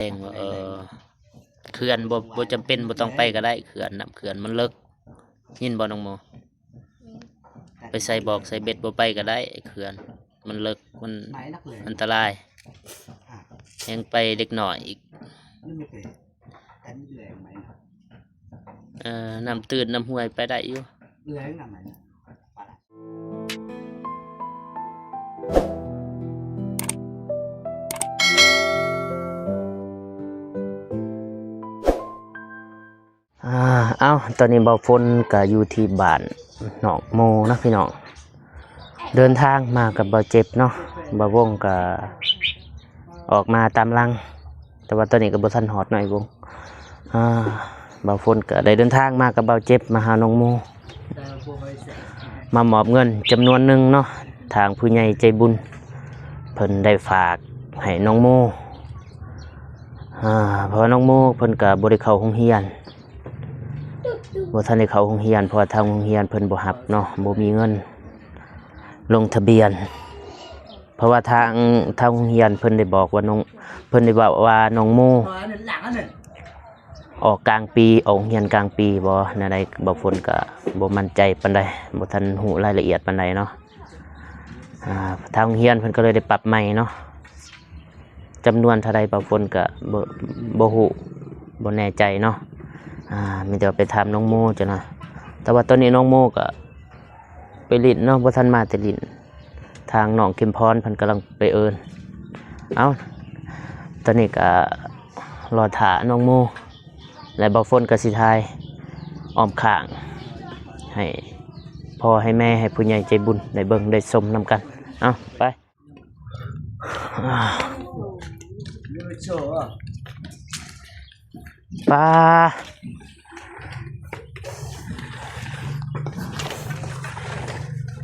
ງວ່າ ເອີ ເຂື່ອນບໍ່ ບໍ່ຈຳເປັນ ບໍ່ຕ້ອງໄປກໍໄດ້ ເຂື່ອນ ນ້ຳເຂື່ອນມັນເລິກ ຍິນບໍ່ນ້ອງໂມ? ໄປໃສ່ບອກໃສ່ເບັດບໍ່ໄປກໍໄດ້ ເຂື່ອນມັນເລິກ ມັນອັນຕະລາຍ ແຮງໄປເດັກນ້ອຍອີກ. ເອີ ນ້ຳຕື້ນນ້ຳຫ້ວຍໄປໄດ້ຢູ່. ອ່າ ເອົ້າ ຕອນນີ້ບ່າວຝົນກໍຢູ່ທີ່ບ້ານນ້ອງໂມເນາະພີ່ນ້ອງ ເດີນທາງມາກັບບ່າວເຈັບເນາະ ບ່າວວົງກໍອອກມາຕາມຫຼັງ ແຕ່ວ່າຕອນນີ້ກໍບໍ່ທັນຮອດເນາະອ້າຍວົງ. ອ່າ ບ່າວຝົນກໍໄດ້ເດີນທາງມາກັບບ່າວເຈັບ ມາຫານ້ອງໂມ ມາມອບເງິນຈຳນວນໜຶ່ງເນາະ ທາງຜູ້ໃຫຍ່ໃຈບຸນເພິ່ນໄດ້ຝາກໃຫ້ນ້ອງໂມ. ອ່າ ເພາະວ່ານ້ອງໂມເພິ່ນກໍບໍ່ໄດ້ເຂົ້າໂຮງຮຽນ ບໍ່ທັນໄດ້ເຂົ້າໂຮງຮຽນ ເພາະວ່າທາງໂຮງຮຽນເພິ່ນບໍ່ຮັບເນາະ ບໍ່ມີເງິນລົງທະບຽນ ເພາະວ່າທາງ ທາງໂຮງຮຽນເພິ່ນໄດ້ບອກວ່ານ້ອງ ເພິ່ນໄດ້ເວົ້າວ່ານ້ອງໂມອອກກາງປີ ອອກໂຮງຮຽນກາງປີບໍ ແນວໃດບ່າວຝົນກໍບໍ່ໝັ້ນໃຈປານໃດ ບໍ່ທັນຮູ້ລາຍລະອຽດປານໃດເນາະ. ອ່າ ທາງໂຮງຮຽນເພິ່ນກໍເລີຍໄດ້ປັບໃໝ່ເນາະ ຈຳນວນເທົ່າໃດບ່າວຝົນກໍບໍ່ ບໍ່ຮູ້ ບໍ່ແນ່ໃຈເນາະ. ອ່າ ມີແຕ່ວ່າໄປຖາມນ້ອງໂມເຈົ້ານະ ແຕ່ວ່າຕອນນີ້ນ້ອງໂມກໍໄປຫຼິ້ນເນາະ ບໍ່ທັນມາແຕ່ຫຼິ້ນ ທາງນ້ອງເຂັມພອນເພິ່ນກຳລັງໄປເອີ້ນ. ເອົ້າ ຕອນນີ້ກໍລໍຖ້ານ້ອງໂມ ແລະ ບ່າວຝົນກໍຊິຖ່າຍອ້ອມຂ້າງໃຫ້ພໍ່ໃຫ້ແມ່ ໃຫ້ຜູ້ໃຫຍ່ໃຈບຸນໄດ້ເບິ່ງໄດ້ຊົມນຳກັນ. ເອົ້າ ໄປ. ປາ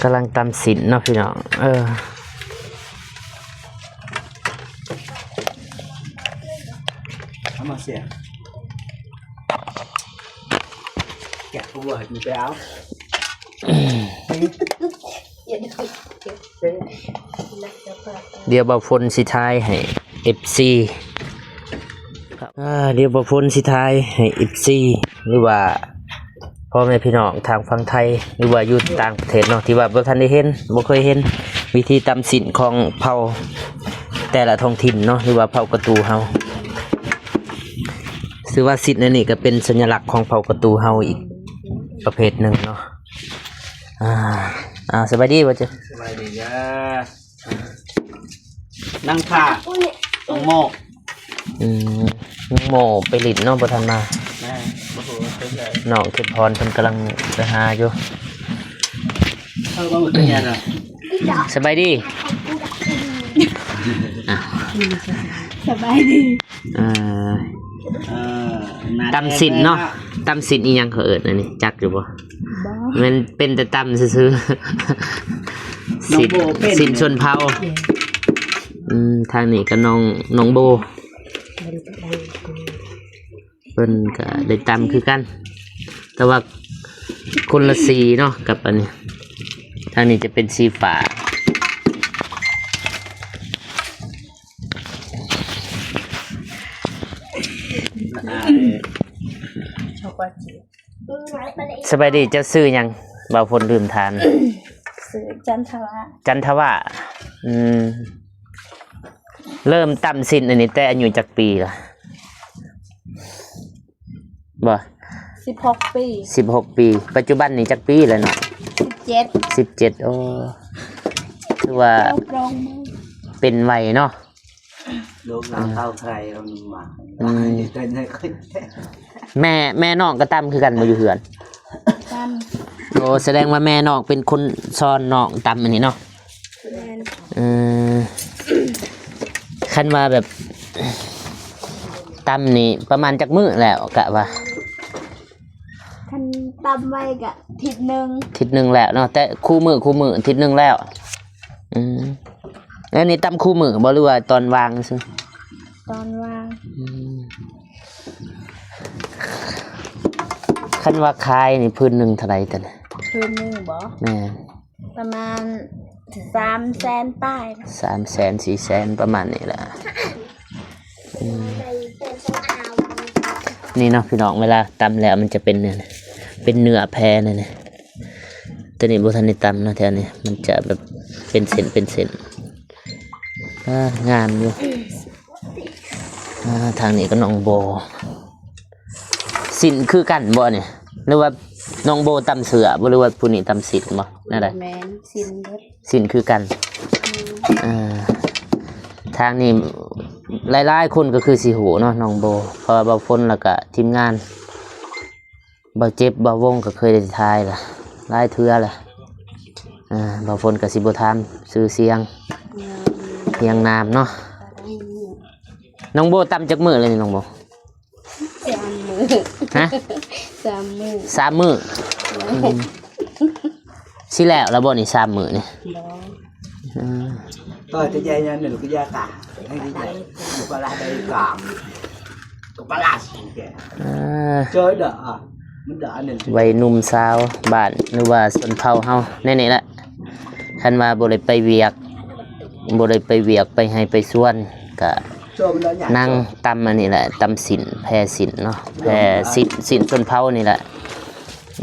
ກຳລັງຕຳຊີ້ນເນາະພີ່ນ້ອງ ເອີ ເອົາມາເສຍ ແກະກະບົວໃຫ້ກູໄປເອົາ. ດຽວບ່າວຝົນຊິຖ່າຍໃຫ້ເອັຟຊີ ອ່າ ດຽວບ່າວຝົນຊິຖ່າຍໃຫ້ເອັຟຊີ ຫຼືວ່າພໍ່ແມ່ພີ່ນ້ອງທາງຝັ່ງໄທ ຫຼືວ່າຢູ່ຕ່າງປະເທດເນາະ ທີ່ວ່າບໍ່ທັນໄດ້ເຫັນ ບໍ່ເຄີຍເຫັນວິທີຕຳຊີ້ນຂອງເຜົ່າແຕ່ລະທ້ອງຖິ່ນເນາະ ຫຼືວ່າເຜົ່າກະຕູເຮົາ. ຖືວ່າຊີ້ນອັນນີ້ກໍເປັນສັນຍະລັກຂອງເຜົ່າກະຕູເຮົາອີກປະເພດໜຶ່ງເນາະ. ອ່າ ອ່າ ສະບາຍດີບໍ່ເຈົ້າ? ສະບາຍດີເດີ້ ນັ່ງຖ້ານ້ອງໂມ. ອືມ ນ້ອງໂມໄປຫຼິ້ນເນາະ ບໍ່ທັນມາ. ແມ່ນ ບໍ່ຮູ້ວ່າໄປໃສ ນ້ອງເຂັມພອນເພິ່ນກຳລັງໄປຫາຢູ່. ເຂົ້າມາໝົດເປັນຫຍັງນະ? ສະບາຍດີ. ອ້າວ ສະບາຍດີ. ເອີ ເອີ ຕຳຊີ້ນເນາະ ຕຳຊີ້ນອີ່ຫຍັງເຂົາເອີ້ນອັນນີ້ ຈັກຢູ່ບໍ່? ບໍ່ ແມ່ນເປັນແຕ່ຕຳຊື່ໆ. ຊີ້ນ ຊີ້ນຊົນເຜົ່າ. ອືມ ທາງນີ້ກໍນ້ອງ ນ້ອງໂບ ເພິ່ນກໍໄດ້ຕຳຄືກັນ ແຕ່ວ່າຄົນລະສີເນາະກັບອັນນີ້ ທາງນີ້ຈະເປັນສີຟ້າ. ສະບາຍດີ ເຈົ້າຊື່ຫຍັງ? ບ່າວຝົນລືມຖາມ. ຊື່ຈັນທະວະ. ຈັນທະວະ. ອືມ ເລີ່ມຕຳຊີ້ນອັນນີ້ແຕ່ອາຍຸຈັກປີລະ? ບໍ່ ສິບຫົກປີ. ສິບຫົກປີ. ປັດຈຸບັນນີ້ຈັກປີແລ້ວເນາະ? ສິບເຈັດ. ສິບເຈັດ. ໂອ້ ຖືວ່າເປັນໄວເນາະ. ລູກນ້ອງເຕົ້າໃຄເອົາມາ. ອືມ ແມ່ ແມ່ນ້ອງກໍຕຳຄືກັນບໍ່ ຢູ່ເຮືອນ? ຕຳ. ໂອ້ ສະແດງວ່າແມ່ນ້ອງເປັນຄົນສອນນ້ອງຕຳອັນນີ້ເນາະ. ແມ່ນ. ເອີ ຄັນວ່າແບບຕຳນີ້ປະມານຈັກມື້ແລ້ວ ກະວ່າ? ຄັນຕຳໄວກະທິດໜຶ່ງ. ທິດໜຶ່ງແລ້ວເນາະ ແຕ່ຄູ່ມື້ ຄູ່ມື້ທິດໜຶ່ງແລ້ວ. ອືມ ແລ້ວນີ້ຕຳຄູ່ມື້ບໍ່ ຫຼືວ່າຕອນວ່າງຊື່? ຕອນວ່າງ. ອືມ ຄັນວ່າຂາຍນີ້ ພື້ນໜຶ່ງເທົ່າໃດຕອນນີ້? ພື້ນໜຶ່ງບໍ່? ແມ່ນ. ປະມານສາມແສນປາຍ. ສາມແສນ ສີ່ແສນ ປະມານນີ້ແຫຼະ. ອືມ ນີ້ເນາະພີ່ນ້ອງ ເວລາຕຳແລ້ວມັນຈະເປັນແນວນີ້ ເປັນເນື້ອແຜ່ແນວນີ້. ໂຕນີ້ບໍ່ທັນໄດ້ຕຳເນາະ ແຖວນີ້ມັນຈະແບບເປັນເສັ້ນເປັນເສັ້ນ. ອ່າ ງາມຢູ່. ອ່າ ທາງນີ້ກໍນ້ອງໂບ. ສິ້ນຄືກັນບໍ່ນີ້ ຫຼືວ່ານ້ອງໂບຕຳເສືອບໍ່ ຫຼືວ່າຜູ້ນີ້ຕຳສິ້ນບໍ່ ແນວໃດ? ແມ່ນ ສິ້ນເບິດ ສິ້ນຄືກັນ. ອືມ ອ່າ ທາງນີ້ຫຼາຍໆຄົນກໍຄືຊິຮູ້ເນາະ ນ້ອງໂບ ເພາະວ່າບ່າວຝົນ ແລ້ວກະທີມງານ ບ່າວເຈັບ ບ່າວວົງກໍເຄີຍໄດ້ຖ່າຍລະ ຫຼາຍເທື່ອລະ. ອ່າ ບ່າວຝົນກໍຊິບໍ່ຖາມຊື່ສຽງ ຮຽງນາມເນາະ. ນ້ອງໂບຕຳຈັກມື້ແລ້ວນີ້ ນ້ອງໂບ? ສາມມື້. ຮະ? ສາມມື້. ສາມມື້. ອືມ ຊິແລ້ວລະບໍ່ນີ້ ສາມມື້ນີ້? ບໍ່. ອືມ ອ່າ ໄວໜຸ່ມສາວບ້ານ ຫຼືວ່າຊົນເຜົ່າເຮົາແນວນີ້ແຫຼະ ຄັນວ່າບໍ່ໄດ້ໄປວຽກ ບໍ່ໄດ້ໄປວຽກ ໄປໄຮ່ໄປສວນ ກະນັ່ງຕຳອັນນີ້ແຫຼະ ຕຳສິ້ນ ແຜ່ສິ້ນເນາະ ແຜ່ສິ້ນ ສິ້ນຊົນເຜົ່ານີ້ແຫຼະ.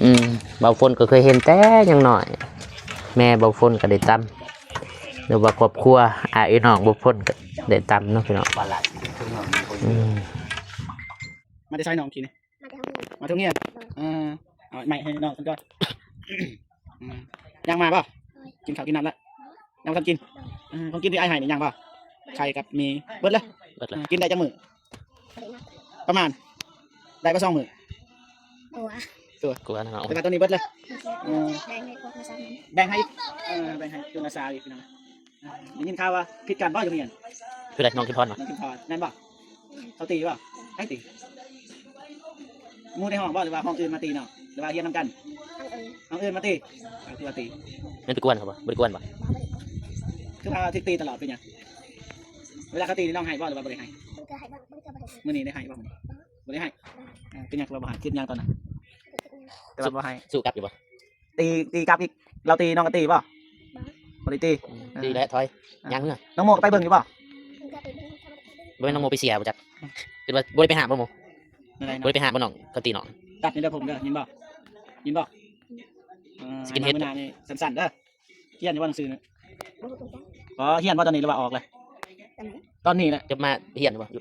ອືມ ບ່າວຝົນກໍເຄີຍເຫັນແຕ່ຍັງນ້ອຍ ແມ່ບ່າວຝົນກໍໄດ້ຕຳ ຫຼືວ່າຄອບຄົວອ້າຍເອື້ອຍນ້ອງບ່າວຝົນກໍໄດ້ຕຳເນາະພີ່ນ້ອງ. ອືມ ມາແຕ່ໃສນ້ອງກີ້ນີ້? ມາແຕ່ໂຮງຮຽນ. ມາແຕ່ໂຮງຮຽນ? ເອີ ເອົາໄມ້ໃຫ້ນ້ອງເພິ່ນກ່ອນ. ອືມ ຍັງມາບໍ່? ກິນເຂົ້າກິນນ້ຳແລ້ວ? ຍັງບໍ່ທັນກິນ. ເອີ ຂອງກິນທີ່ອ້າຍໃຫ້ນີ້ຍັງບໍ່? ໄຂ່ກັບໝີ່ເບິດແລ້ວ. ເບິດແລ້ວ. ເອີ ກິນໄດ້ຈັກມື້? ປະມານ ໄດ້ບໍ່ສອງມື້? ກົວ ຕົວ ກົວນະເນາະ ແຕ່ວ່າຕອນນີ້ເບິດແລ້ວ. ເອີ ແບ່ງໃຫ້ພວກມາສາມ ແບ່ງໃຫ້ອີກ. ເອີ ແບ່ງໃຫ້ຄືມາສາມອີກພີ່ນ້ອງ. ໄດ້ຍິນຂ່າວວ່າຜິດກັນບໍ່ຢູ່ໂຮງຮຽນ? ຄືໃດ ນ້ອງທິມພອນບໍ່? ນ້ອງທິມພອນ ແມ່ນບໍ່? ເຂົາຕີບໍ່? ໃຜຕີ? ໝູ່ໃນຫ້ອງບໍ່ ຫຼືວ່າຫ້ອງອື່ນມາຕີນ້ອງ ຫຼືວ່າຮຽນນຳກັນ? ຫ້ອງອື່ນ ຫ້ອງອື່ນມາຕີ. ເອີ ຄືວ່າຕີ ແມ່ນໄປກວນເຂົາບໍ່? ບໍ່ໄດ້ກວນບໍ່? ຄືວ່າຖືກຕີຕະຫຼອດ ເປັນຫຍັງ? ເວລາເຂົາຕີນີ້ນ້ອງໄຫ້ບໍ່ ຫຼືວ່າບໍ່ໄດ້ໄຫ້? ມື້ນີ້ໄດ້ໄຫ້ບໍ່? ມື້ນີ້ບໍ່ໄດ້ໄຫ້. ເອີ ເປັນຫຍັງຄືວ່າບໍ່ໄຫ້? ຄິດຫຍັງຕອນນັ້ນ? ແຕ່ວ່າບໍ່ໄຫ້. ສູ້ກັບຢູ່ບໍ່? ຕີ ຕີກັບອີກ. ລາວຕີ ນ້ອງກໍຕີບໍ່? ບໍ່ ບໍ່ໄດ້ຕີ. ອືມ ເອີ ຕີແລ້ວຖອຍ ອ່າ ຍ່າງເມືອ. ນ້ອງໂມກໍໄປເບິ່ງຢູ່ບໍ່? ບໍ່ແມ່ນນ້ອງໂມໄປເຊຍບໍ່ຈັກ. ອືມ ຄິດວ່າບໍ່ໄດ້ໄປຫາບໍ່ໂມ? ບໍ່ໄດ້ໄປຫາບໍ່ນ້ອງ ຄັນຕີນ້ອງ. ຕັດນີ້ເດີຜົມເດີ ຍິນບໍ່? ຍິນບໍ່? ເອີ ສະກິນເຮັດ ໃຫ້ມາມື້ໜ້ານີ້ສັ້ນໆເດີ. ຮຽນຢູ່ບໍ່ໜັງສືນີ້? ບໍ່ຮູ້ຄືກັນ. ອໍ ຮຽນບໍ່ຕອນນີ້ ຫຼືວ່າອອກແລ້ວ? ຕອນນີ້ ຕອນນີ້ແຫຼະ. ຈະມາຮຽນຢູ່ບໍ່? ເ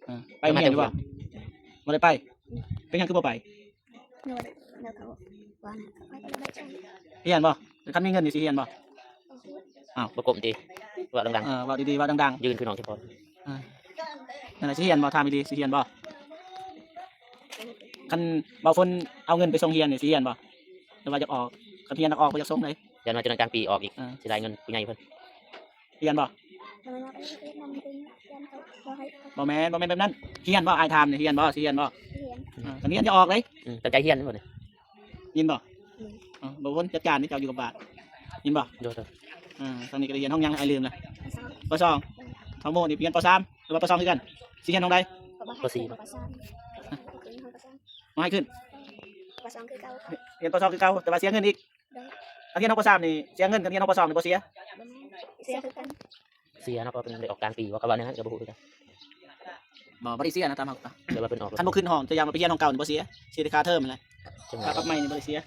ອີ ໄປໂຮງຮຽນຢູ່ບໍ່? ບໍ່ໄດ້ໄປ. ອືມ ເປັນຫຍັງຄືບໍ່ໄປ? ຮຽນບໍ່? ຄັນມີເງິນນີ້ຊິຮຽນບໍ່? ອ້າວ ບໍ່ກົ້ມຕິ ເວົ້າດັງໆ. ເອີ ເວົ້າດີໆ ເວົ້າດັງໆ ຢືນຄືນ້ອງທີ່ພໍ. ເອີ ນັ້ນແຫຼະ ຊິຮຽນບໍ່? ຖາມດີໆ ຊິຮຽນບໍ່? ຄັນບ່າວຝົນເອົາເງິນໄປສົ່ງຮຽນນີ້ ຊິຮຽນບໍ່ ຫຼືວ່າຢາກອອກ? ຄັນຮຽນຢາກອອກ ບໍ່ຢາກສົ່ງເລີຍ. ຢ່າງໜ້ອຍຈົນກາງປີອອກອີກ. ເອີ ເສຍດາຍເງິນຜູ້ໃຫຍ່ເພິ່ນ. ຮຽນບໍ່? ບໍ່ແມ່ນ ບໍ່ແມ່ນແບບນັ້ນ. ຮຽນບໍ່? ອ້າຍຖາມນີ້ ຮຽນບໍ່? ຊິຮຽນບໍ່? ຮຽນ. ເອີ ຄັນຮຽນຈະອອກເລີຍ. ອືມ ຕັ້ງໃຈຮຽນບໍ່ນີ້? ຍິນບໍ່? ອືມ ເອີ ບ່າວຝົນຈັດການນີ້ ເຈົ້າຢູ່ກັບບ້ານ. ຍິນບໍ່? ໂດຍ ໂດຍ. ເອີ ທາງນີ້ກໍໄດ້ຮຽນຫ້ອງຫຍັງ ອ້າຍລືມລະ. ປ.ສອງ. ປ.ສອງ. ນ້ອງໂມນີ້ຮຽນ ປ.ສາມ ຫຼືວ່າ ປ.ສອງ ຄືກັນ? ຊິຮຽນຫ້ອງໃດ? ປ.ສີ່. ປ.ສີ່. ມາໃຫ້ຂຶ້ນ ປ.ສອງ ຄືເກົ່າ. ຮຽນ ປ.ສອງ ຄືເກົ່າ ແຕ່ວ່າເສຍເງິນອີກ. ໂດຍ. ຄັນຮຽນຫ້ອງ ປ.ສາມ ນີ້ເສຍເງິນ ຄັນຮຽນຫ້ອງ ປ.ສອງ ນີ້ບໍ່ເສຍ? ບໍ່ແມ່ນ ເສຍຄືກັນ. ເສຍເນາະ ເພາະເພິ່ນໄດ້ອອກກາງປີ. ວ່າເຂົາເວົ້າແນວນັ້ນກໍບໍ່ຮູ້ຄືກັນ. ບໍ່ ບໍ່ໄດ້ເສຍນະ ຕາມເຮົາ. ແຕ່ວ່າເພິ່ນອອກ ຄັນບໍ່ຂຶ້ນຫ້ອງ ເຈົ້າຢ່າວ່າໄປຮຽນຫ້ອງເກົ່ານີ້ ບໍ່ເສຍ ເສຍແຕ່ຄ່າເທີມຫັ້ນແຫຼະ. ຄ່າປັບໃໝນີ້ບໍ່ໄດ້ເສຍ.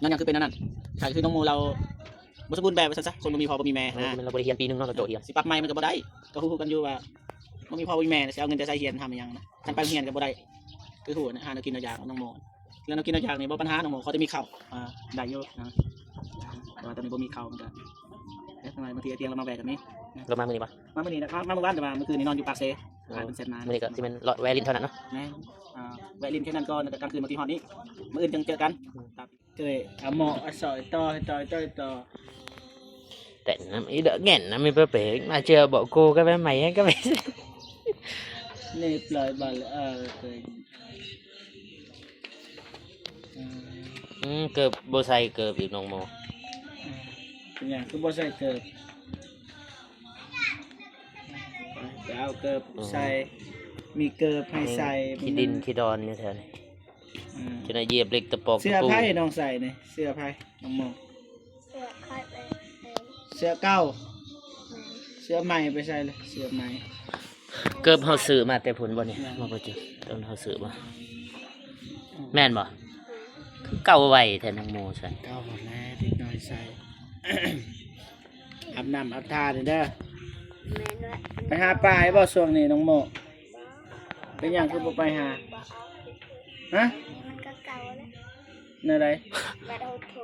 ຍ້ອນຫຍັງຄືເປັນແນວນັ້ນ? ກໍຄືນ້ອງໂມລາວບໍ່ສົມບູນແບບວ່າຊັ້ນຊະ ຄົນບໍ່ມີພໍ່ບໍ່ມີແມ່ນະ. ເອີ ແມ່ນລາວບໍ່ໄດ້ຮຽນປີໜຶ່ງເນາະ ລາວໂຈະຮຽນ. ຊິປັບໃໝມັນກໍບໍ່ໄດ້ ກໍຮູ້ໆກັນຢູ່ວ່າບໍ່ມີພໍ່ບໍ່ມີແມ່ ຊິເອົາເງິນແຕ່ໃສຮຽນ ທຳອີ່ຫຍັງນະ? ຄັນໄປໂຮງຮຽນກໍບໍ່ໄດ້ ຄືຮູ້ນະ ຫາແນວກິນແນວຢາກນ້ອງໂມ. ເລື່ອງແນວກິນແນວຢາກນີ້ບໍ່ປັນຫາ ນ້ອງໂມ ຂໍແຕ່ມີເຂົ້າ ອ່າ ໄດ້ຢູ່ນະ. ແຕ່ວ່າຕອນນີ້ບໍ່ມີເຂົ້າ ມັນກໍ ເອີ ບາງທີອ້າຍຕຽງລາວມາແວະກໍມີ. ລາວມາມື້ນີ້ບໍ່? ມາມື້ນີ້ນະ ມາ ມາມື້ວານ ແຕ່ວ່າມື້ຄືນນີ້ນອນຢູ່ປາກເຊ. ອ້າຍເພິ່ນແຊັດມາ. ມື້ນີ້ກໍຊິແມ່ນເລາະແວະຫຼິ້ນເທົ່ານັ້ນເນາະ. ແມ່ນ ອ່າ ແວະຫຼິ້ນແຄ່ນັ້ນກ່ອນ ແລ້ວກໍກາງຄືນມາທີ່ຮອດນີ້. ມື້ອື່ນຈັ່ງເຈີກັນ. ເຄີຍເອົາໝໍ້ອາສອຍຕໍ່ ຕໍ່ ຕໍ່ ຕໍ່ ແຕ່ນນຳອີເດີແກ່ນນຳມີປະເປກ ມາເຈີເບາະໂກກໍແມ່ນໃໝ່ກໍແມ່ນ ນີ້ປລ່ອຍບາລເອີເຄີຍ. ອືມ ເກີບບໍ່ໃສ່ເກີບອີກນ້ອງໂມ. ເປັນຫຍັງຄືບໍ່ໃສ່ເກີບ? ໄປເອົາເກີບໃສ່. ອືມ ມີເກີບໃຫ້ໃສ່. ມີຂີ້ດິນຂີ້ດອນຢູ່ແຖວນີ້. ອືມ ຈະໄດ້ຢຽບເຫຼັກຕະປອກຕະປູ. ເສື້ອໃຜນ້ອງໃສ່ນີ້? ເສື້ອໃຜນ້ອງໂມ? ເສື້ອຂ້ອຍໄປ ເສື້ອເກົ່າ. ແມ່ນ ເສື້ອໃໝ່ໄປໃສ່ລະ? ເສື້ອໃໝ່ ເກີບເຮົາຊື້ມາແຕ່ພຸ້ນບໍ່ນີ້? ແມ່ນ ບໍ່ ບໍ່ເຈີ ຕົ້ນເຮົາຊື້ບໍ່? ອືມ ແມ່ນບໍ່? ຄືເກົ່າໄວແທ້ນ້ອງໂມຊັ້ນ. ເກົ່າຫັ້ນແຫຼະ ເດັກນ້ອຍໃສ່ ອາບນ້ຳອາບທ່ານີ້ເດີ. ແມ່ນແຫຼະ. ໄປຫາປາຢູ່ບໍ່ຊ່ວງນີ້ນ້ອງໂມ? ເປັນຫຍັງຄືບໍ່ໄປຫາ? ຮະ? ມັນກໍເກົ່າແລ້ວ. ແນວໃດ? ບັດເຮົາໂທ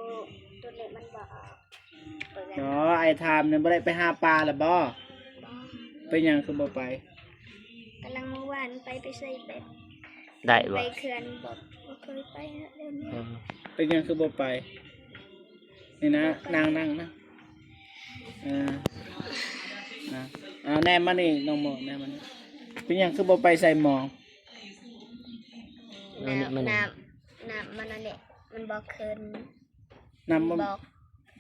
ຕົວນີ້ມັນບໍ່ອອກ. ອໍ ອ້າຍຖາມແດ່ ບໍ່ໄດ້ໄປຫາປາລະບໍ່? ບໍ່. ເປັນຫຍັງຄືບໍ່ໄປ? ກຳລັງມື້ວານໄປ ໄປໃສ່ເບັດ ໄດ້ບໍ່? ໄປເຂື່ອນ ບໍ່ ບໍ່ເຄີຍໄປເທື່ອນີ້. ອໍ ເປັນຫຍັງຄືບໍ່ໄປ? ນີ້ນະ ນັ່ງໆນະ ເອີ ນະ ເອົາແນມມານີ້ນ້ອງໂມ ແນມມານີ້. ເປັນຫຍັງຄືບໍ່ໄປໃສ່ໝອງ? ນ້ຳ ນ້ຳ ນ້ຳມັນອັນນີ້ ມັນບໍ່ຂຶ້ນ. ນ້ຳມັນ ມັນບົກ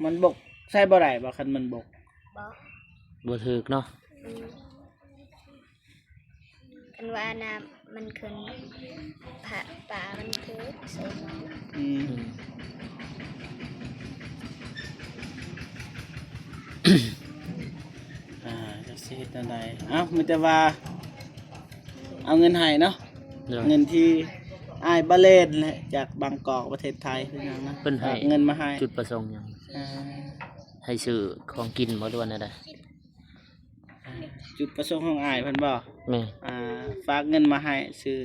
ມັນບົກ ໃສ່ບໍ່ໄດ້ບໍ່ ຄັນມັນບົກ? ບໍ່ ບໍ່ຖືກເນາະ. ອືມ ຄັນວ່ານ້ຳມັນຂຶ້ນ ປາ ປາມັນຖືກໃສ່ໝອງ. ອືມ ອືມ ອ່າ ຈັກຊິເຮັດແນວໃດ? ເອົ້າ ມີແຕ່ວ່າ ເອົາເງິນໃຫ້ເນາະ. ໂດຍ ເງິນທີ່ອ້າຍບາເລນແຫຼະ ຈາກບາງກອກ ປະເທດໄທ ພີ່ນ້ອງນະ ເພິ່ນໃຫ້ ຝາກເງິນມາໃຫ້. ຈຸດປະສົງຫຍັງ? ອ່າ ໃຫ້ຊື້ຂອງກິນບໍ່ ຫຼືວ່າແນວໃດ? ອ່າ ຈຸດປະສົງຂອງອ້າຍເພິ່ນບໍ່? ແມ່ນ. ອ່າ ຝາກເງິນມາໃຫ້ຊື້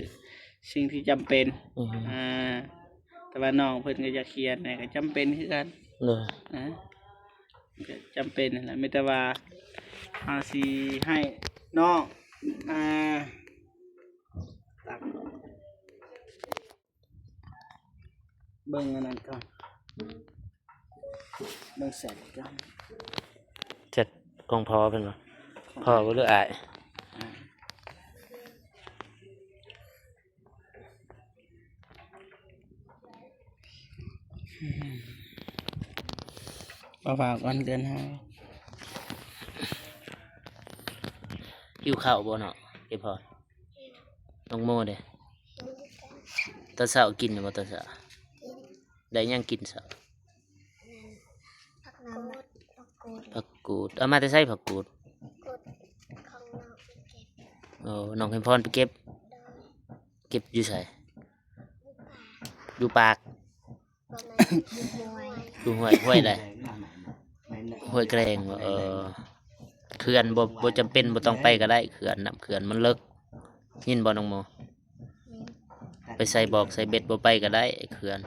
ສິ່ງທີ່ຈຳເປັນ. ອືຮຶ. ອ່າ ແຕ່ວ່ານ້ອງເພິ່ນກໍຢາກຮຽນແດ່ ກໍຈຳເປັນຄືກັນ. ໂດຍ. ນະ ກໍຈຳເປັນຫັ້ນແຫຼະ ມີແຕ່ວ່າເຮົາຊິໃຫ້ນ້ອງ ອ່າ ເບິ່ງອັນນັ້ນກ່ອນ ເບິ່ງແຊັດກ່ອນ. ແຊັດຂອງພໍ່ເພິ່ນບໍ່? ພໍ່ບໍ່ ຫຼືອ້າຍ? ມາຝາກວັນເດືອນຫ້າ. ຫິວເຂົ້າບໍ່ເນາະ ເອພອນ? ນ້ອງໂມເດ? ຕອນເຊົ້າກິນຢູ່ບໍ່ຕອນເຊົ້າ? ໄດ້ຫຍັງກິນເຊົ້າ? ຜັກກູດ ຜັກກູດ. ເອົາມາແຕ່ໃສຜັກກູດ? ຂອງນ້ອງເພິ່ນເກັບ. ໂອ້ ນ້ອງເພັນພອນໄປເກັບ. ໂດຍ. ເກັບຢູ່ໃສ? ຢູ່ປາກ. ຢູ່ປາກ? ບໍ່ແມ່ນ ຢູ່ຫ້ວຍ. ຢູ່ຫ້ວຍ ຫ້ວຍໃດ? ຫ້ວຍແກລງ. ເອີ ເຂື່ອນບໍ່ ບໍ່ຈຳເປັນ ບໍ່ຕ້ອງໄປກໍໄດ້ ເຂື່ອນ ນ້ຳເຂື່ອນມັນເລິກ. ຍິນບໍ່ນ້ອງໂມ? ແມ່ນ. ໄປໃສ່ບອກໃສ່ເບັດບໍ່ໄປກໍໄດ້ ເຂື່ອນ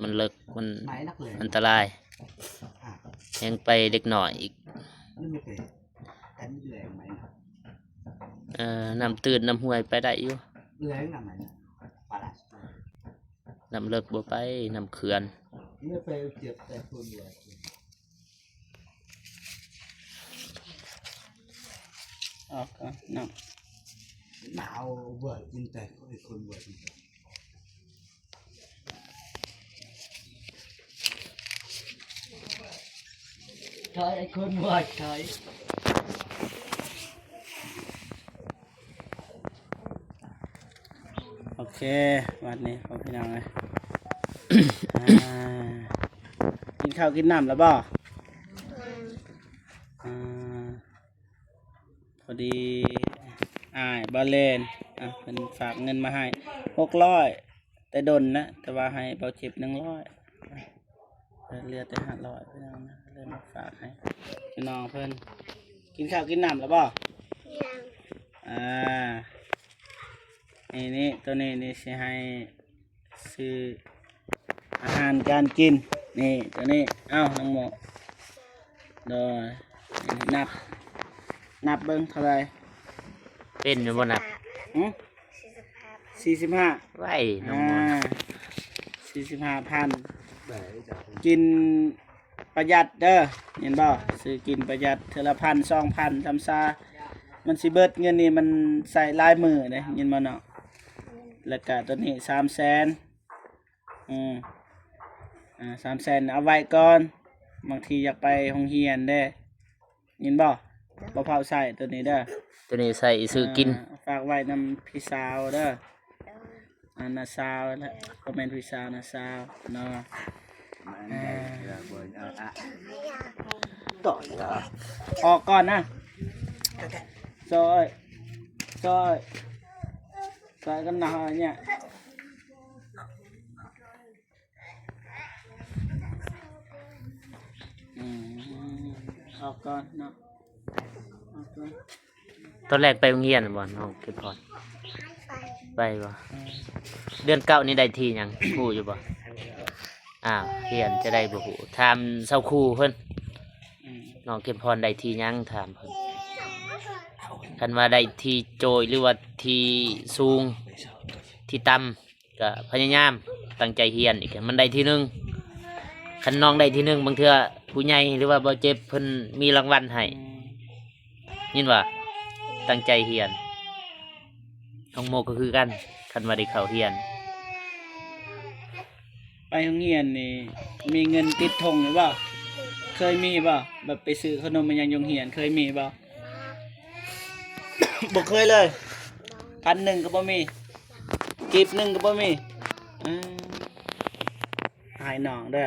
ມັນເລິກ ມັນອັນຕະລາຍ ແຮງໄປເດັກນ້ອຍອີກ. ເອີ ນ້ຳຕື້ນນ້ຳຫ້ວຍໄປໄດ້ຢູ່ ນ້ຳເລິກບໍ່ໄປ ນ້ຳເຂື່ອນ. ອອກກ່ອນ ນ້ຳ ໜາວເວີ້ຍ ກິນແຕ່ຄົນເວີ້ຍ. ຖອຍ ໄອ້ຄົນເວີ້ຍ ຖອຍ. ໂອເຄ ບັດນີ້ພໍ່ພີ່ນ້ອງເອີຍ ອ່າ ກິນເຂົ້າກິນນ້ຳແລ້ວບໍ່? ອືມ ອ່າ ພໍດີອ້າຍບາເລນ ອ່າ ເພິ່ນຝາກເງິນມາໃຫ້ຫົກຮ້ອຍ ແຕ່ດົນນະ ແຕ່ວ່າໃຫ້ເບົາເຈັບໜຶ່ງຮ້ອຍ ເຫຼືອແຕ່ຫ້າຮ້ອຍ ພີ່ນ້ອງນະ ເລີຍມາຝາກໃຫ້ພີ່ນ້ອງເພິ່ນ. ກິນເຂົ້າກິນນ້ຳແລ້ວບໍ່? ຍັງ. ອ່າ ນີ້ ນີ້ ໂຕນີ້ນີ້ຊິໃຫ້ຊື້ອາຫານການກິນ ນີ້ ໂຕນີ້. ເອົ້າ ນ້ອງໂມ ໂດຍ ນີ້ ນັບ ນັບເບິ່ງເທົ່າໃດ? ເປັນຢູ່ບໍ່ນັບ? ຫຶ? ສີ່ສິບຫ້າ ໄວນ້ອງໂມ ອ່າ ສີ່ສິບຫ້າພັນ ກິນປະຢັດເດີ ເຫັນບໍ່? ຊື້ກິນປະຢັດ ເທື່ອລະພັນ ສອງພັນ ທຳຊາ ມັນຊິເບິດເງິນນີ້ ມັນໃຊ້ຫຼາຍມື້ເດ້ ຍິນບໍ່ນ້ອງ? ແລ້ວກະໂຕນີ້ສາມແສນ ອືມ ອ່າ ສາມແສນ ເອົາໄວ້ກ່ອນ ບາງທີຢາກໄປໂຮງຮຽນເດ້. ຍິນບໍ່? ບໍ່ເຜົາໃສ່ໂຕນີ້ເດີ ໂຕນີ້ໃສ່ຊື້ກິນ ອ່າ ຝາກໄວ້ນຳພີ່ສາວເດີ ໂດຍ ອ່າ ນ້າສາວແຫຼະ ບໍ່ແມ່ນພີ່ສາວ ນ້າສາວເນາະ. ອອກກ່ອນນະ ໂຊຍ ໂຊ ຊ່ອຍ ຊ່ອຍກັນໜ່ອຍເນຍ ອືມ ອອກກ່ອນເນາະ ອອກກ່ອນ. ຕອນແລກໄປໂຮງຮຽນບໍ່ ນ້ອງເຂັມພອນ? ໄປ ໄປບໍ່? ເດືອນເກົ້ານີ້ໄດ້ທີ່ຫຍັງ ຮູ້ຢູ່ບໍ່? ອ້າວ ຮຽນຈະໄດ້ບໍ່ຮູ້ ຖາມຊາວຄູເພິ່ນ ອືມ ນ້ອງເຂັມພອນໄດ້ທີ່ຫຍັງ ຖາມເພິ່ນ ຄັນວ່າໄດ້ທີ່ໂຈຍ ຫຼືວ່າທີ່ສູງ ທີ່ຕ່ຳ ກະພະຍາຍາມຕັ້ງໃຈຮຽນອີກ ໃຫ້ມັນໄດ້ທີ່ໜຶ່ງ ຄັນນ້ອງໄດ້ທີ່ໜຶ່ງ ບາງເທື່ອຜູ້ໃຫຍ່ ຫຼືວ່າບໍ່ເຈັບ ເພິ່ນມີລາງວັນໃຫ້ ອືມ ຍິນວ່າ ຕັ້ງໃຈຮຽນ ນ້ອງໂມກໍຄືກັນ ຄັນວ່າໄດ້ເຂົ້າຮຽນ. ໄປໂຮງຮຽນນີ້ ມີເງິນຕິດຖົງຢູ່ບໍ່? ເຄີຍມີບໍ່? ແບບໄປຊື້ຂະໜົມອີ່ຫຍັງຢູ່ໂຮງຮຽນ ເຄີຍມີບໍ່? ບໍ່ເຄີຍເລີຍ ພັນໜຶ່ງກໍບໍ່ມີ ກີບໜຶ່ງກໍບໍ່ມີ. ອືມ ໃຫ້ນ້ອງເດີ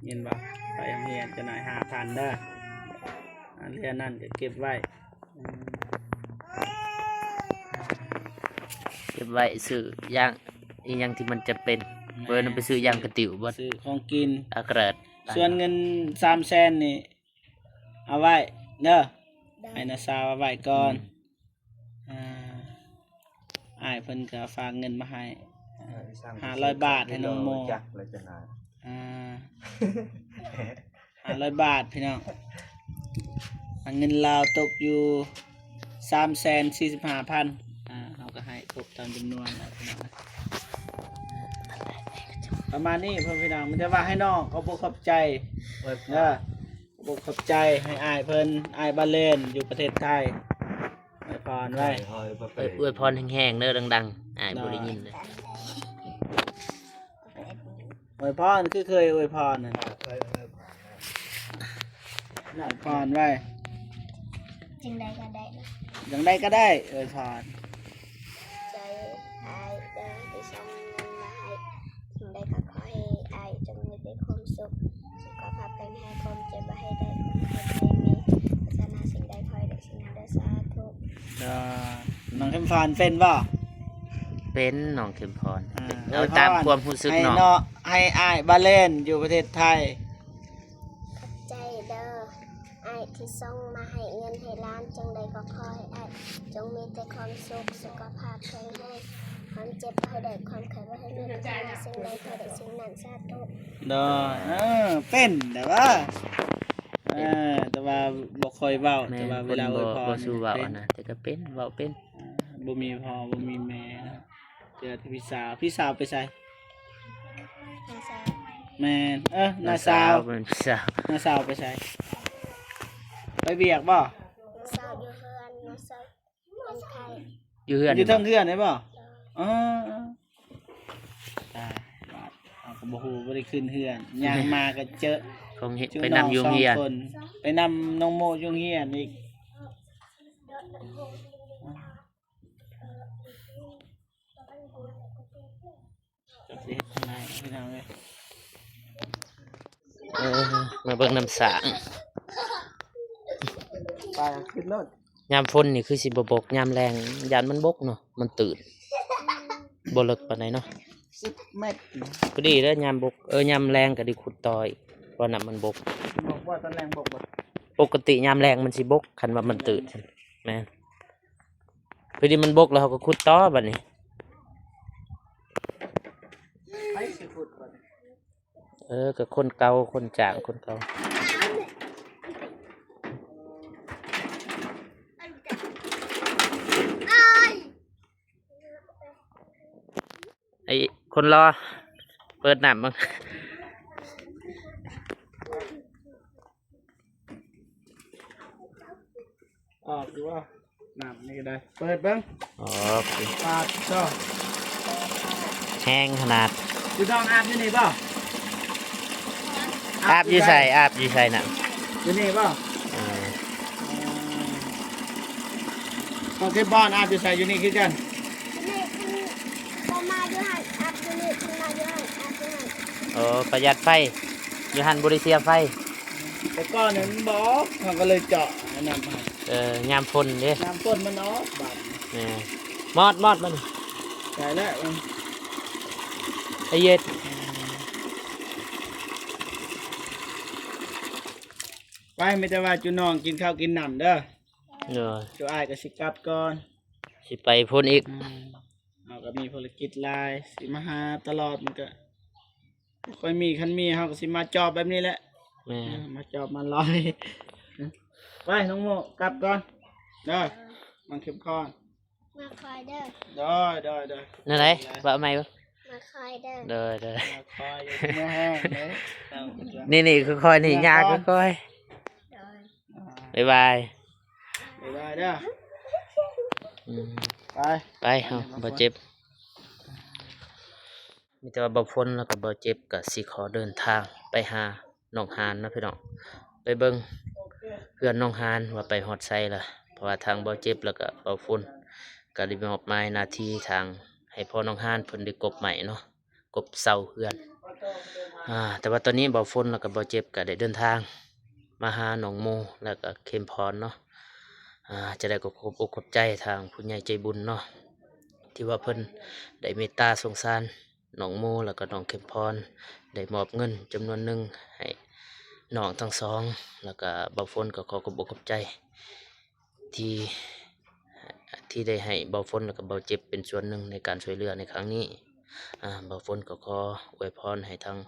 ຍິນບໍ່? ໄປໂຮງຮຽນຈັກໜ້ອຍຫ້າພັນເດີ ອັນເຫຼືອນັ້ນກໍເກັບໄວ້. ອືມ ເກັບໄວ້ຊື້ຢາງ ອີ່ຫຍັງທີ່ມັນຈຳເປັນ ແມ່ນ ເພິ່ນໄປຊື້ຢາງກະຕິວບໍ່ ຊື້ຂອງກິນ ອາກາດ. ສ່ວນເງິນສາມແສນນີ້ ເອົາໄວ້ເດີ ໃຫ້ນ້າສາວເອົາໄວ້ກ່ອນ. ອືມ ອ່າ ອ້າຍເພິ່ນກໍຝາກເງິນມາໃຫ້ ເອີ ຫ້າຮ້ອຍບາດໃຫ້ນ້ອງໂມ ຈັກແລ້ວຈັ່ງໃດ ອ່າ ຫ້າຮ້ອຍບາດພີ່ນ້ອງ ເງິນລາວຕົກຢູ່ສາມແສນສີ່ສິບຫ້າພັນ ອ່າ ເຮົາກໍໃຫ້ຄົບຕາມຈຳນວນແລ້ວພີ່ນ້ອງ. ປະມານນີ້ພໍ່ແມ່ພີ່ນ້ອງ ມີແຕ່ວ່າໃຫ້ນ້ອງຂອບອົກຂອບໃຈ ເອີ ເດີ ຂອບອົກຂອບໃຈໃຫ້ອ້າຍເພິ່ນ ອ້າຍບາເລນຢູ່ປະເທດໄທ ອວຍພອນໄວ້ ອວຍ ອວຍພອນແຮງໆເດີ ດັງໆ ອ້າຍບໍ່ໄດ້ຍິນເດີ. ອວຍພອນ ຄືເຄີຍອວຍພອນນັ້ນ ອວຍພອນໄວ້ ຈັ່ງໃດກໍໄດ້ ຈັ່ງໃດກໍໄດ້ ອວຍພອນ. ໃຈອ້າຍເດີທີ່ສົ່ງເງິນມາໃຫ້ ສິ່ງໃດກໍຂໍໃຫ້ອ້າຍຈົ່ງມີແຕ່ຄວາມສຸກ ສຸຂະພາບແຂງແຮງ ຄວາມເຈັບບໍ່ໃຫ້ໄດ້ ຄວາມໄຂ້ບໍ່ໃຫ້ມີ ປາດຖະໜາສິ່ງໃດຂໍໃຫ້ໄດ້ສິ່ງນັ້ນເດີ ສາທຸ. ເອີ ນ້ອງເຂັມພອນເປັນບໍ່? ເປັນ ນ້ອງເຂັມພອນ ອາ ເປັນ ເອົາຕາມຄວາມຮູ້ສຶກ ໃຫ້ ນ້ອງ ເນາະ ໃຫ້ອ້າຍບາເລນຢູ່ປະເທດໄທ. ຂອບໃຈເດີ ອ້າຍທີ່ສົ່ງມາໃຫ້ເງິນໃຫ້ລ້ານ ຈັ່ງໃດກໍຂໍໃຫ້ອ້າຍຈົ່ງມີແຕ່ຄວາມສຸກ ສຸຂະພາບແຂງແຮງ ຄວາມເຈັບບໍ່ໃຫ້ໄດ້ ຄວາມໄຂ້ບໍ່ໃຫ້ມີ ປາດຖະໜາສິ່ງໃດຂໍໄດ້ສິ່ງນັ້ນ ສາທຸ. ໂດຍ ເອີ ເປັນແຕ່ວ່າ ເປັນ ເອີ ແຕ່ວ່າບໍ່ຄ່ອຍເວົ້າ ແມ່ນ ແຕ່ວ່າເວລາອວຍພອນ ຄົນບໍ່ ບໍ່ສູ້ເວົ້າ ເປັນ ນະ ແຕ່ກໍເປັນ ເວົ້າເປັນ ເອີ ບໍ່ມີພໍ່ບໍ່ມີແມ່ ເຈີແຕ່ພີ່ສາວ. ພີ່ສາວໄປໃສ? ນ້າສາວ ແມ່ນ ເອີ ນ້າ ນ້າສາວ ສາວ ແມ່ນພີ່ສາວ ນ້າສາວໄປໃສ? ໄປວຽກບໍ່? ນ້າສາວຢູ່ເຮືອນ ນ້າສາວເປັນໄຂ້ ຢູ່ເຮືອນ ຢູ່ເທິງເຮືອນນີ້ບໍ່? ໂດຍ ອໍ ຕາຍ ເຮົາກໍບໍ່ຮູ້ ບໍ່ໄດ້ຂຶ້ນເຮືອນ ຍ່າງມາກໍເຈີ ຂອງເຮັດ ໄປນຳຢູ່ໂຮງຮຽນ ໄປນຳນ້ອງໂມຢູ່ໂຮງຮຽນອີກ. ຈັກຊິເຮັດຈັ່ງໃດພີ່ນ້ອງເອີຍ. ເອີ ມາເບິ່ງນ້ຳສ້າງ ໄປຂຶ້ນໂລດ. ຍາມຝົນນີ້ຄືຊິບໍ່ບົກ ຍາມແລ້ງຢ້ານມັນບົກເນາະ ມັນຕື້ນ ບໍ່ເລິກປານໃດເນາະ ສິບແມັດ. ພໍດີເດີຍາມບົກ ເອີ ຍາມແລ້ງກໍໄດ້ຂຸດຕໍ່ອີກ ເພາະນ້ຳມັນບົກ. ບົກບໍ່? ຕອນແລ້ງບົກບໍ່? ປົກກະຕິຍາມແລ້ງມັນຊິບົກ ຄັນວ່າມັນຕື້ນ ແມ່ນ ພໍດີມັນບົກແລ້ວເຮົາກໍຂຸດຕໍ່ບັດນີ້. ໃຜຊິຂຸດບັດນີ້? ເອີ ກໍຄົນເກົ່າ ຄົນຈ້າງຄົນເກົ່າ. ໄອ້ຄົນລໍ ເປີດນ້ຳເບິ່ງ. ອອກຢູ່ບໍ່? ນ້ຳນີ້ກໍໄດ້ ເປີດເບິ່ງ. ອອກ ປາດໂທ້ ແຮງຂະໜາດ. ຢູ່ ນ້ອງອາບຢູ່ນີ້ບໍ່? ອາບຢູ່ໃສ? ອາບຢູ່ໃສນະ? ຢູ່ນີ້ບໍ່? ເອີ ເອີ ນ້ອງເຂັມພອນອາບຢູ່ໃສ? ຢູ່ນີ້ຄືກັນ. ຢູ່ນີ້ ຄັນບໍ່ມາຢູ່ຫັ້ນ ອາບຢູ່ນີ້ ຄັນມາຢູ່ຫັ້ນ ອາບຢູ່ຫັ້ນ. ໂອ້ ປະຢັດໄຟ ຢູ່ຫັ້ນບໍ່ໄດ້ເສຍໄຟ. ແຕ່ກ່ອນນີ້ມັນບໍ່ອອກ ເຮົາກໍເລີຍເຈາະອັນນັ້ນໃຫ້. ເອີ ຍາມຝົນເດ້ ຍາມຝົນມັນອອກບາດນີ້. ແມ່ນ. ມອດ ມອດມັນ ໄປແລ້ວ ໄປເຮັດ ໄປ ມີແຕ່ວ່າຈຸນ້ອງກິນເຂົ້າກິນນ້ຳເດີ. ໂດຍ ຈຸອ້າຍກໍຊິກັບກ່ອນ ຊິໄປພຸ້ນອີກ. ອືມ ເຮົາກໍມີພາລະກິດຫຼາຍ ຊິມາຫາຕະຫຼອດມັນກໍບໍ່ຄ່ອຍມີ ຄັນມີເຮົາກໍຊິມາຈອບແບບນີ້ແຫຼະ. ແມ່ນ ເອີ ມາຈອບມາລອຍ. ໄປ ນ້ອງໂມ ກັບກ່ອນເດີ ນ້ອງເຂັມພອນ. ມາຄອຍເດີ. ໂດຍ ໂດຍ ໂດຍ. ແນວໃດ? ເວົ້າໃໝ່ເບິ່ງ. ມາຄອຍເດີ. ໂດຍ ໂດຍ. ມາຄອຍ ຢ່າຊິເມືອແຮງເດີ. ນີ້ ນີ້ ຄ່ອຍໆ ນີ້ ຍ່າງຄ່ອຍໆ. ໂດຍ. ບາຍບາຍ. ບາຍບາຍເດີ. ອືມ ໄປ ໄປເຮົາ ໄປ ບໍ່ເຈັບ. ມີແຕ່ວ່າບ່າວຝົນ ແລ້ວກໍບ່າວເຈັບກໍຊິຂໍເດີນທາງໄປຫານ້ອງຮານເນາະພີ່ນ້ອງ ໄປເບິ່ງເຮືອນນ້ອງຮານວ່າໄປຮອດໃສລະ ເພາະວ່າທາງບ່າວເຈັບ ແລ້ວກໍບ່າວຝົນກໍໄດ້ມອບໝາຍໜ້າທີ່ທາງໃຫ້ພໍ່ນ້ອງຮານເພິ່ນໄດ້ກົບໄມ້ເນາະ ກົບເສົາເຮືອນ. ອາ ແຕ່ວ່າຕອນນີ້ບ່າວຝົນ ແລ້ວກໍບ່າວເຈັບກໍໄດ້ເດີນທາງມາຫານ້ອງໂມ ແລ້ວກໍເຂັມພອນເນາະ. ອາ ຈະໄດ້ກໍຂອບອົກຂອບໃຈທາງຜູ້ໃຫຍ່ໃຈບຸນເນາະ ທີ່ວ່າເພິ່ນໄດ້ເມດຕາສົງສານ ນ້ອງໂມ ແລ້ວກໍນ້ອງເຂັມພອນ ໄດ້ມອບເງິນຈຳນວນໜຶ່ງໃຫ້ນ້ອງທັງສອງ ແລ້ວກໍບ່າວຝົນກໍຂໍຂອບອົກຂອບໃຈທີ່ ທີ່ໄດ້ໃຫ້ບ່າວຝົນ ແລ້ວກໍບ່າວເຈັບເປັນສ່ວນໜຶ່ງໃນການຊ່ວຍເຫຼືອໃນຄັ້ງນີ້. ອາ ບ່າວຝົນກໍຂໍອວຍພອນໃຫ້ທາງ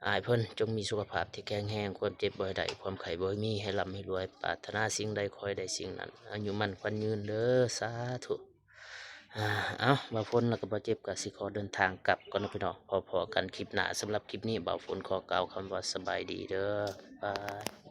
ອ້າຍເພິ່ນຈົ່ງມີສຸຂະພາບທີ່ແຂງແຮງ, ຄວາມເຈັບບໍ່ໃຫ້ໄດ້, ຄວາມໄຂ້ບໍ່ໃຫ້ມີ, ໃຫ້ລ່ຳໃຫ້ລວຍ, ປາດຖະໜາສິ່ງໃດຂໍໃຫ້ໄດ້ສິ່ງນັ້ນ, ອາຍຸໝັ້ນຂວັນຍືນເດີ ສາທຸ. ອາ ເອົາ ບ່າວຝົນແລ້ວກໍບ່າວເຈັບກໍຊິຂໍເດີນທາງກັບກ່ອນເນາະພີ່ນ້ອງ. ພໍ້ໆກັນຄລິບໜ້າ. ສຳລັບຄລິບນີ້ ບ່າວຝົນຂໍກ່າວຄຳວ່າສະບາຍດີເດີ. ບາຍ.